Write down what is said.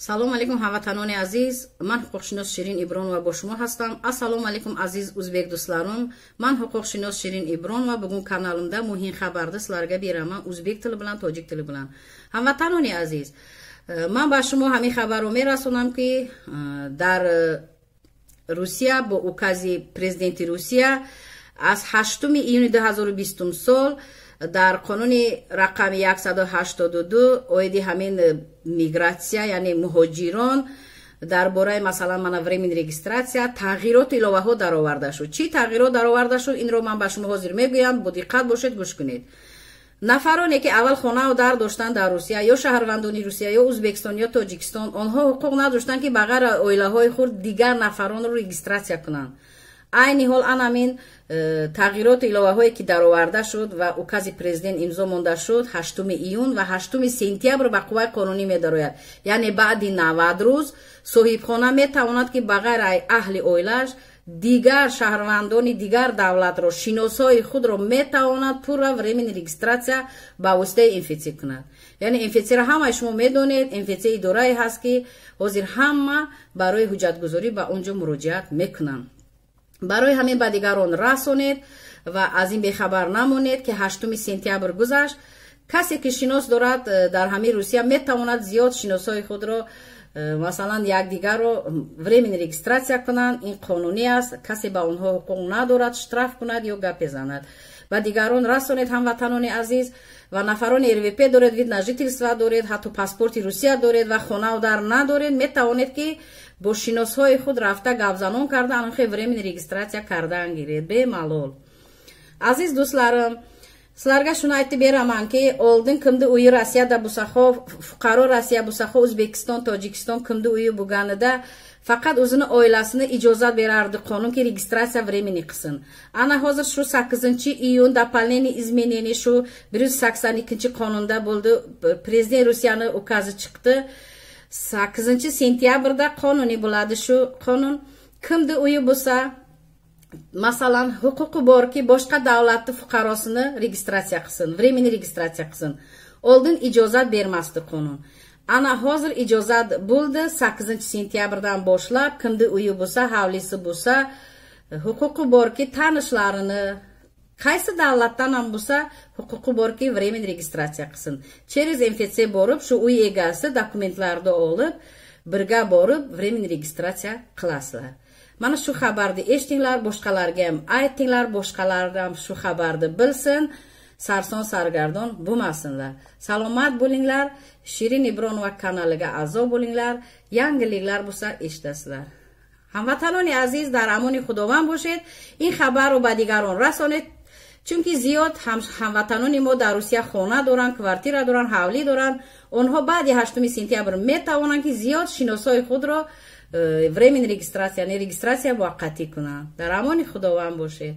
Салом алейкум, ҳамватанони азиз. Ман ҳуқуқшинос Ширин Ибронова бо шумо ҳастам. Ассалому алейкум, aziz o'zbek do'stlarim. Man huquqshunos Shirin Ibronova. Bugun kanalimda muhim xabarni sizlarga beraman o'zbek tili bilan, tojik tili bilan. Ҳамватанони азиз, ман ба шумо ҳамин хабарро мерасонам, ки дар Русия бо укази президенти Русия аз 8 июни 2020 сол дар қонуни рақами 182 оиди ҳамин мигратсия, яъне муҳоҷирон, дар бораи, масалан, мана, временный регистрация тағйироту иловаҳо дароварда шуд. Чӣ тағйирот дароварда шуд, инро ман ба шумо ҳозир мегӯям. Бо диққат бошед, гӯш кунед. Нафароне ки аввал хонау дар доштанд дар Русия, ё шаҳрвандони Русия, ё Ӯзбекистон, ё Тоҷикистон, онҳо ҳуқуқ надоштанд, ки ба ғайр аз оилаҳои худ дигар нафаронро регистрация кунанд. Айни ҳол анамин тағйироту иловаҳое ки дароварда шуд ва укази президент имзо монда шуд 8 июн ва 8 сентябр ба қувваи қонунӣ медарояд, яъне баъди 90 рӯз соҳибхона метавонад, ки ба ғайр аз аҳли оилааш дигар шаҳрвандони дигар давлатро, шиносҳои худро метавонад пурра временный регистрация ба воситаи МФЦ кунад. Яъне МФЦро ҳамаи шумо медонед. МФЦ идорае ҳаст, ки ҳозир ҳама барои ҳуҷҷатгузорӣ ба он ҷо муроҷиат мекунанд. Барои ҳамин ба дигарон расонед ва аз ин бехабар намонед, ки 8 сентябр гузашт. Касе ки шинос дорад дар ҳамин Русия, метавонад зиёд шиносҳои худро, масалан, якдигарро временный регистрация кунанд. Ин қонунӣ аст, касе ба онҳо ҳуқуқ надорад штраф кунад ё гапе занад. Ба дигарон расонед, ҳамватанони азиз. Ва нафарони РВП доред, вид на жительство доред, ҳатто паспорти Русия доред ва хонау дар надоред, метавонед, ки бо шиносҳои худ рафта, гапзанон карда, анхе временный регистрация кардан гиред бемалол. Aziz do'stlarim, sizlarga shuni aytib beramanki, oldin kimni uyi Rossiyada bo'lsa, xo fuqaro Rossiya bo'lsa, xo O'zbekiston, Tojikiston, kimni uyi bo'lganida, faqat o'zini oilasini ijozat berardi qonunki registratsiya временный qilsin. Ana hozir shu 8-iyun дополнение, изменение shu 182-qonunda bo'ldi. Prezident Rossiyani указi chiqdi, 8-sentyabrda qonuniy bo'ladi shu qonun. Kimni uyi bo'lsa, masalan, huquqi borki, boshqa davlatni fuqarosini registratsiya qilsin, временный registratsiya qilsin. Oldin ijozat bermasdi qonun, ana hozir ijozat bo'ldi. 8-sentyabrdan boshlab kimni uyi bo'lsa, hovlisi bo'lsa, huquqi borki, tanishlarini qaysi davlatdan ham bo'lsa, huquqi borki, временный registratsiya qilsin. Через МФЦ borib, shu uy egasi dokumentlarni olib, birga borib временный registratsiya qilasizlar. Mana shu xabarni eshitinglar, boshqalarga ham aytinglar, boshqalar ham shu xabarni bilsin, sarson sargardon bo'lmasinlar. Salomat bo'linglar. Shirin Ibronova kanaliga a'zo bo'linglar, yangiliklar bo'lsa, eshitasizlar. Ҳамватанони азиз, дар амони Худованд бошед. Ин хабарро ба дигарон расонед, чунки зиёд ҳамватанони мо дар Русия хона доранд, квартира доранд, ҳавлӣ доранд. Онҳо баъди 8 сентябр метавонанд, ки зиёд шиносҳои худро временный регистрация, яъне регистрация муваққатӣ кунанд. Дар амони Худованд бошед.